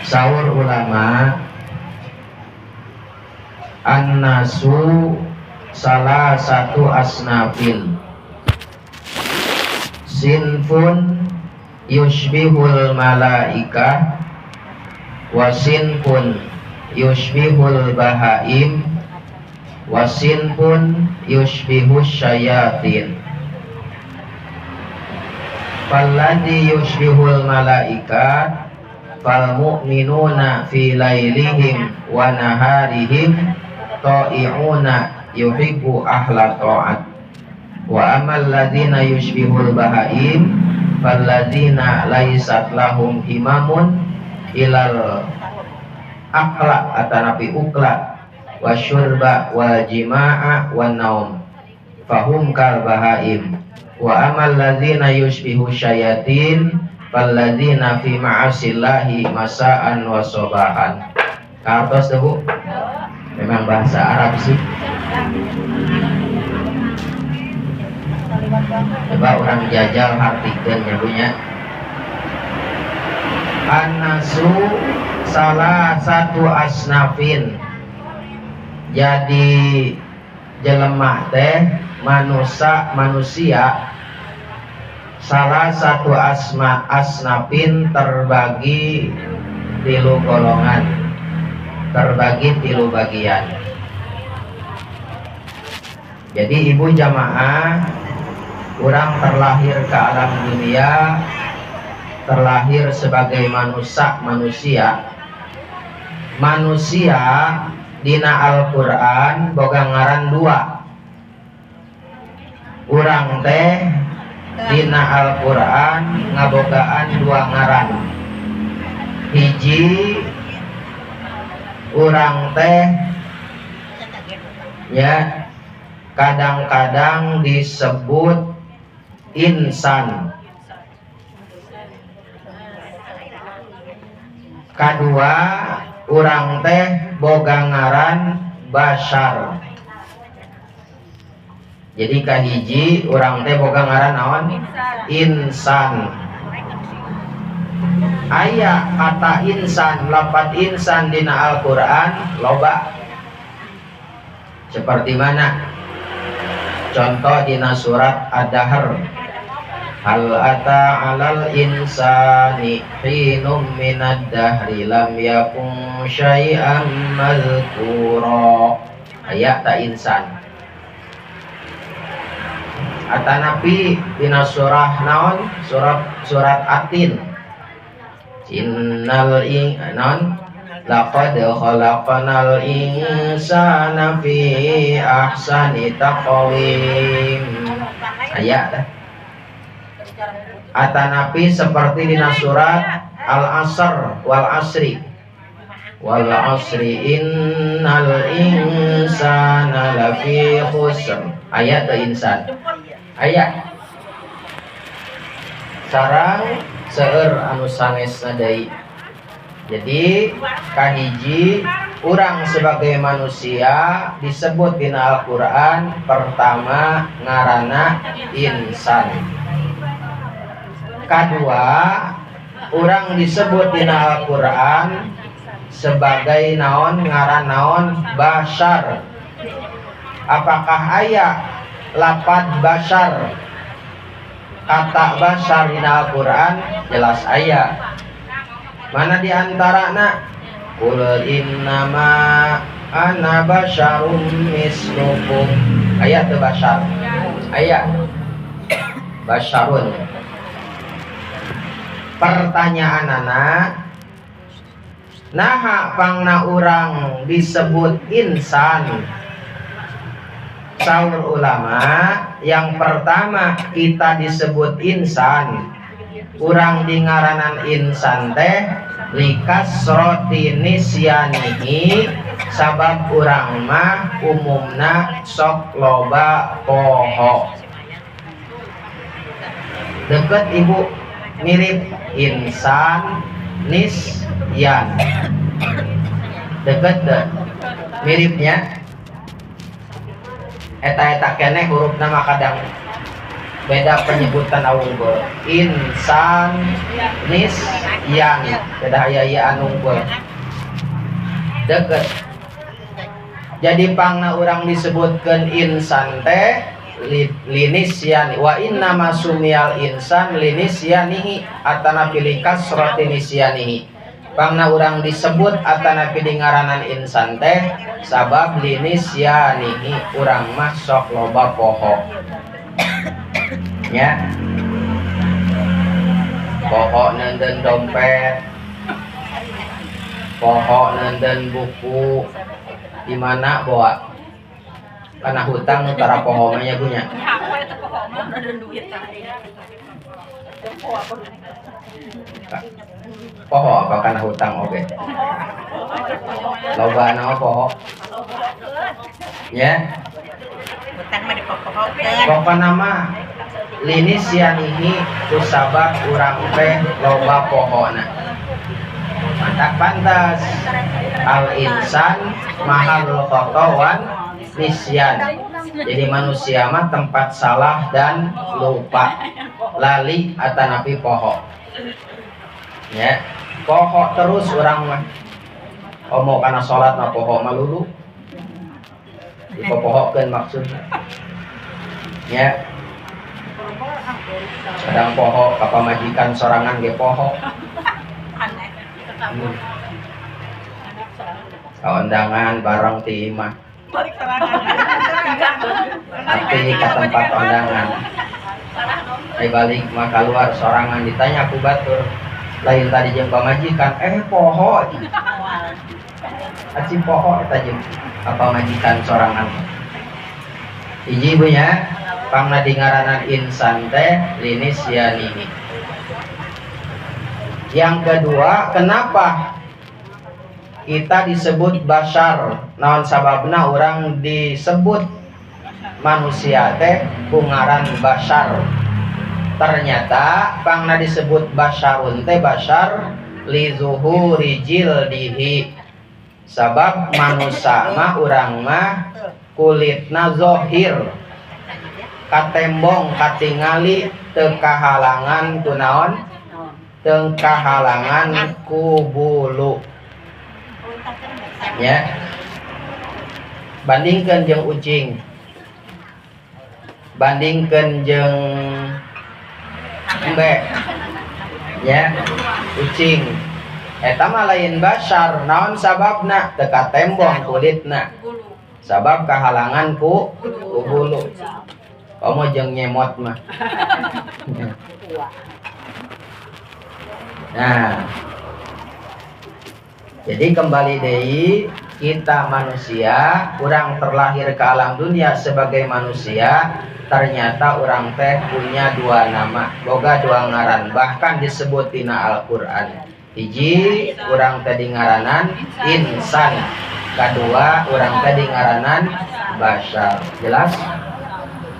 Saur ulama, annasu salah satu asnafil sinfun yushbihul malaika wa sinfun yushbihul bahaim wa sinfun yushbihus syayatin. Falladzi yushbihul malaika fal mu'minuna fi lailihim wa naharihim ta'i'una yuhibbu ahla ta'at wa amal ladzina yushbihul bahaim falladzina laisat lahum himamun ilal akla atanapi ukla wa syurba wal jima'a wan naum fahum kal bahaim wa amal ladzina yushbihu syayatin falladzina fi ma'asillahi masa'an wa sobahan. Kartos tuh Bu? Memang bahasa Arab sih. Coba orang jajal hartikeun nya Bu nya. Annasu salah satu asnafin. Jadi jelema teh manusia manusia salah satu asma asnafin terbagi tilu golongan, terbagi tilu bagian. Jadi ibu jamaah, orang terlahir ke alam dunia, terlahir sebagai manusia manusia. Manusia dina Al-Qur'an boga ngaran dua. Urang teh dina Al-Qur'an ngabogaan dua ngaran. Hiji urang teh ya kadang-kadang disebut insan. Kadua urang teh boga ngaran bashar. Jadi kahiji urang teh boga ngaran naon? Insan. Aya kata insan, lapat insan dina Al-Qur'an loba. Seperti mana? Contoh dina surat Ad-Dahr. Hal ata 'alal insani hinum minad dahri lam yakun syai'an mazkura. Aya ta insan. Atanapi dina surah naon? Surat Atin. Innal in naon? Laqad khalaqnal insana fi ahsani taqwim. Aya tah. Atanapi seperti dina surat Al-Asr wal Asri. Wal asri innal insana lafi khusr. Aya teh insan. Aya. Sarang seueur anu sanesna deui. Jadi kahiji urang sebagai manusia disebut dina Al-Qur'an pertama ngaranna insan. Kadua urang disebut dina Al-Qur'an sebagai naon ngaran naon bashar. Apakah aya lapad bashar? Kata bashar dina Al-Qur'an jelas aya. Mana di antarana? Qul innama ana basyarum mislukum. Aya teu bashar? Aya. Basyarun. Pertanyaanana, naha pangna urang disebut insan? Saur ulama, yang pertama kita disebut insan, urang dingaranan insan teh likasroti nisyanihi, sabab urang mah umumna sok loba poho. Deket ibu mirip insan nisyan. Deket deh miripnya. Eta-eta keneh huruf nama kadang Beda penyebutan unggul. Insan, nisyan, beda aya ya unggul. Deket. Jadi pangna urang disebutkan insan teh linisyani wa inna ma sumiyal insan linisyanihi atanapi likasrati nisyanihi. Pangna urang disebut atanapi dingaranan insan teh sabab linisyanihi, urang mah sok loba poho nya, poho neundeun dompet, poho neundeun buku di mana bawa karena hutang tara poho mah nya, Bu, nya. Ya, aku itu poho mah udah duit. Poho apa? Poho apa karena hutang oge loba nama poho ya. Hutang mah dipopohokeun. Pokokna mah linisyanihi, kusabab urang teh loba pohona, matak pantas al insan mahallul khoto wan nisyan. Jadi manusia mah tempat salah dan lupa, lali atanapi poho ya, poho terus urang mah. Komo kana salat mah poho malulu, dipopohokeun maksudnya ya. Kadang poho ka pamajikan sorangan ge poho. Aneh. Ka undangan bareng ti imah. Balik sorangan. Tapi ka tempat undangan. Ai balik mah keluar sorangan, ditanya ku batur, "Lain tadi jeung pamajikan?" "Eh, poho." Aci poho eta jeung ka pamajikan sorangan. Hiji, Bu, nya, pangna dingaranan insan teh linisyanihi. Yang kedua, kenapa kita disebut bashar? Naon sababna orang disebut manusia teh ku ngaran bashar? Ternyata pangna disebut basharun teh bashar li zuhuri jildihi, sabab manusia mah, urang mah kulitna zohir, katembong, katingali, teu kahalangan ku naon, teu kahalangan ku bulu ya. Bandingkan jeung ucing, bandingkan jeung embe ya. Ucing eta mah lain bashar. Naon sababna? Teu katembong kulitna, sabab kahalangan ku bulu. Komo jeung nyemot mah. Nah, jadi kembali deui, kita manusia, orang terlahir ke alam dunia sebagai manusia, ternyata orang teh punya dua nama, boga dua ngaran, bahkan disebut dina Al-Qur'an. Hiji, urang teh dingaranan insan. Kedua, urang teh dingaranan bashar. Jelas?